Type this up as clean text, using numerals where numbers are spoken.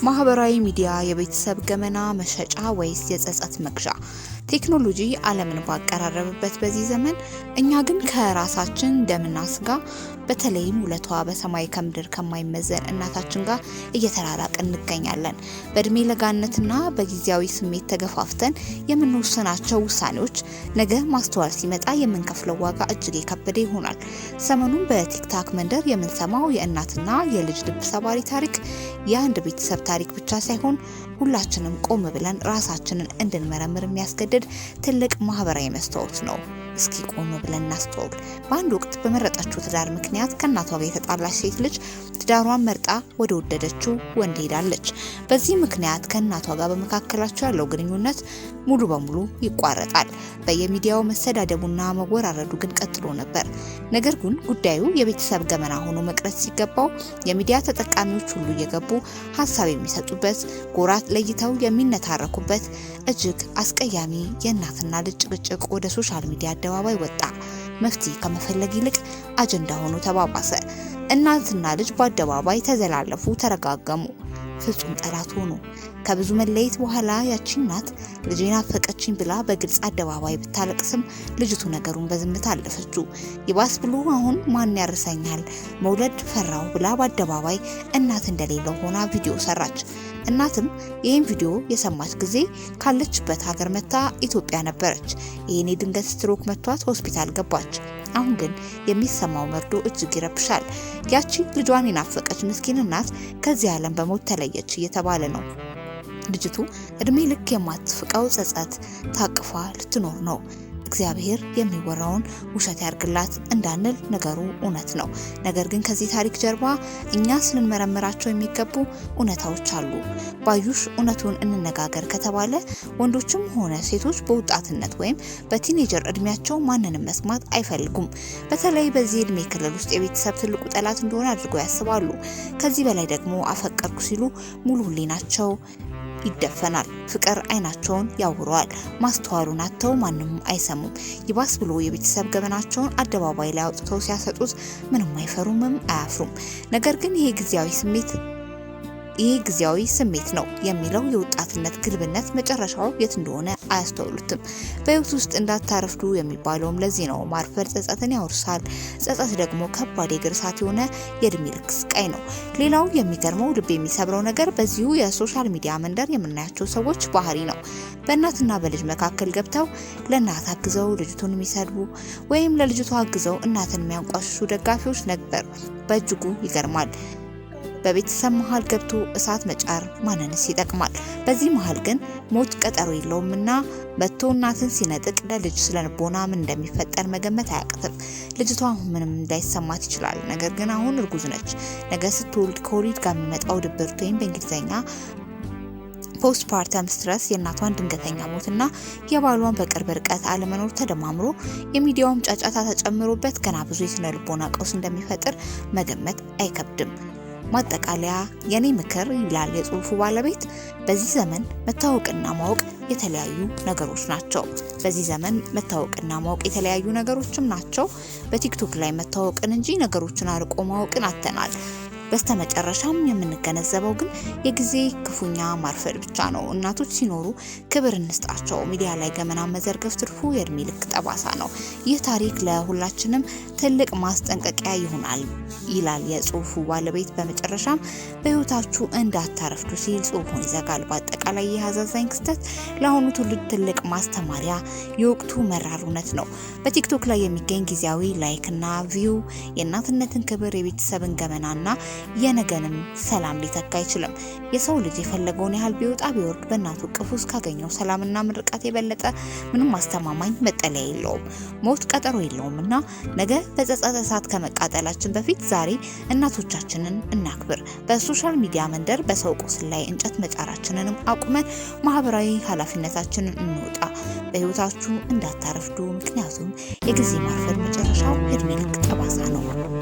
ማህበራዊ ሚዲያ የቤተሰብ ገመና መሸጫ ወይስ የጸጸት መግዣ? ቴክኖሎጂ ዓለምን ባቀራረበበት በዚህ ዘመን እኛ ግን ከራሳችን ደምና ስጋ፣ በተለይም ውለቷ በሰማይ ከምድር ከማይመዘን እናታችን ጋር እየተራራቅን እንገኛለን። በእድሜ ለጋነትና በጊዜያዊ ስሜት ተገፋፍተን የምንወስናቸው ውሳኔዎች ነገ ማስተዋል ሲመጣ የምንከፍለው ዋጋ እጅግ የከበደ ይሆናል። ሰሞኑን በቲክታክ መንደር የምንሰማው የእናትና የልጅ ልብ ሰባሪ ታሪክ የአንድ ቤተሰብ ታሪክ ብቻ ሳይሆን ሁላችንም ቆም ብለን ራሳችንን እንድንመረምር የሚያስገድድ ትልቅ ማህበራዊ መስታወት ነው። እስኪ ቆም ብለን እናስተውል። በአንድ ወቅት በመረጠችው ትዳር ምክንያት ከእናቷ ጋር የተጣላች ሴት ልጅ ትዳሯን መርጣ ወደ ወደደችው ወንድ ሄዳለች። በዚህ ምክንያት ከእናቷ ጋር በመካከላቸው ያለው ግንኙነት ሙሉ በሙሉ ይቋረጣል። በየሚዲያው መሰዳደቡና መወራረዱ ግን ቀጥሎ ነበር። ነገር ግን ጉዳዩ የቤተሰብ ገመና ሆኖ መቅረት ሲገባው የሚዲያ ተጠቃሚዎች ሁሉ እየገቡ ሀሳብ የሚሰጡበት፣ ጎራ ለይተው የሚነታረኩበት እጅግ አስቀያሚ የእናትና ልጅ ጭቅጭቅ ወደ social media አደባባይ ወጣ። መፍትሄ ከመፈለግ ይልቅ አጀንዳ ሆኖ ተባባሰ። እናትና ልጅ በአደባባይ ተዘላለፉ፣ ተረጋገሙ፣ ፍጹም ጠላት ሆኑ። ከብዙ መለየት በኋላ ያቺ እናት ልጄን ናፈቀችኝ ብላ በግልጽ አደባባይ ብታለቅስም ልጅቱ ነገሩን በዝምታ አለፈችው። ይባስ ብሎ አሁን ማን ያርሰኛል፣ መውለድ ፈራው ብላ በአደባባይ እናት እንደሌለው ሆና ቪዲዮ ሰራች። እናትም ይህን ቪዲዮ የሰማች ጊዜ ካለችበት ሀገር መጥታ ኢትዮጵያ ነበረች። ይህኔ ድንገት ስትሮክ መቷት ሆስፒታል ገባች። አሁን ግን የሚሰማው መርዶ እጅግ ይረብሻል። ያቺ ልጇን የናፈቀች ምስኪን እናት ከዚህ ዓለም በሞት ተለየች እየተባለ ነው። ልጅቱ እድሜ ልክ የማትፍቀው ጸጸት ታቅፋ ልትኖር ነው። እግዚአብሔር የሚወራውን ውሸት ያርግላት እንዳንል ነገሩ እውነት ነው። ነገር ግን ከዚህ ታሪክ ጀርባ እኛ ልንመረምራቸው የሚገቡ እውነታዎች አሉ። ባዩሽ፣ እውነቱን እንነጋገር ከተባለ ወንዶችም ሆነ ሴቶች በወጣትነት ወይም በ teenager እድሜያቸው ማንንም መስማት አይፈልጉም። በተለይ በዚህ እድሜ ክልል ውስጥ የቤተሰብ ትልቁ ጠላት እንደሆነ አድርገው ያስባሉ። ከዚህ በላይ ደግሞ አፈቀርኩ ሲሉ ሙሉ ህሊናቸው ይደፈናል። ፍቅር አይናቸውን ያውረዋል። ማስተዋሉን አጥተው ማንም አይሰሙም። ይባስ ብሎ የቤተሰብ ገበናቸውን አደባባይ ላይ አውጥተው ሲያሰጡት ምንም አይፈሩምም አያፍሩም። ነገር ግን ይሄ ጊዜያዊ ስሜት ነው የሚለው የወጣትነት ግልብነት መጨረሻው የት እንደሆነ አያስተውሉትም። በህይወት ውስጥ እንዳታረፍዱ የሚባለውም ለዚህ ነው። ማርፈድ ጸጸትን ያወርሳል። ጸጸት ደግሞ ከባድ የእግር እሳት የሆነ የእድሜ ልክ ስቃይ ነው። ሌላው የሚገርመው፣ ልብ የሚሰብረው ነገር በዚሁ የ social media መንደር የምናያቸው ሰዎች ባህሪ ነው። በእናትና በልጅ መካከል ገብተው ለእናት አግዘው ልጅቱን የሚሰድቡ ወይም ለልጅቱ አግዘው እናትን የሚያንቋሽሹ ደጋፊዎች ነበር። በእጅጉ ይገርማል። በቤተሰብ መሀል ገብቶ እሳት መጫር ማንንስ ይጠቅማል? በዚህ መሀል ግን ሞት ቀጠሮ የለውምና መጥቶ እናትን ሲነጥቅ ለልጅ ስነልቦና ምን እንደሚፈጠር መገመት አያቅትም። ልጅቷ አሁን ምንም እንዳይሰማት ይችላል። ነገር ግን አሁን እርጉዝ ነች። ነገ ስትወልድ ከወሊድ ጋር የሚመጣው ድብርት ወይም በእንግሊዝኛ postpartum stress፣ የእናቷን ድንገተኛ ሞትና የባሏን በቅርብ ርቀት አለመኖር ተደማምሮ፣ የሚዲያውም ጫጫታ ተጨምሮበት ገና ብዙ የስነ ልቦና ቀውስ እንደሚፈጥር መገመት አይከብድም። ማጠቃለያ፣ የኔ ምክር ይላል የጽሁፉ ባለቤት፣ በዚህ ዘመን መታወቅና ማወቅ የተለያዩ ነገሮች ናቸው። በዚህ ዘመን መታወቅና ማወቅ የተለያዩ ነገሮችም ናቸው። በቲክቶክ ላይ መታወቅን እንጂ ነገሮችን አርቆ ማወቅን አጥተናል። በስተመጨረሻም የምንገነዘበው ግን የጊዜ ክፉኛ ማርፈድ ብቻ ነው። እናቶች ሲኖሩ ክብር እንስጣቸው። ሚዲያ ላይ ገመና መዘርገፍ ትርፉ የእድሜ ልክ ጠባሳ ነው። ይህ ታሪክ ለሁላችንም ትልቅ ማስጠንቀቂያ ይሆናል ይላል የጽሁፉ ባለቤት። በመጨረሻም በህይወታችሁ እንዳታረፍዱ ሲል ጽሁፉን ይዘጋል። በአጠቃላይ ይህ አሳዛኝ ክስተት ለአሁኑ ትውልድ ትልቅ ማስተማሪያ፣ የወቅቱ መራር እውነት ነው። በቲክቶክ ላይ የሚገኝ ጊዜያዊ like ና view የእናትነትን ክብር፣ የቤተሰብን ገመናና የነገንም ሰላም ሊተካ አይችልም። የሰው ልጅ የፈለገውን ያህል ቢወጣ ቢወርድ በእናቱ እቅፍ ውስጥ ካገኘው ሰላምና ምርቃት የበለጠ ምንም አስተማማኝ መጠለያ የለውም። ሞት ቀጠሮ የለውም እና ነገ በጸጸት እሳት ከመቃጠላችን በፊት ዛሬ እናቶቻችንን እናክብር። በ social media መንደር በሰው ቁስል ላይ እንጨት መጫራችንንም አቁመን ማህበራዊ ኃላፊነታችንን እንወጣ። በህይወታችሁ እንዳታረፍዱ፣ ምክንያቱም የጊዜ ማርፈድ መጨረሻው የእድሜ ልክ ጠባሳ ነው።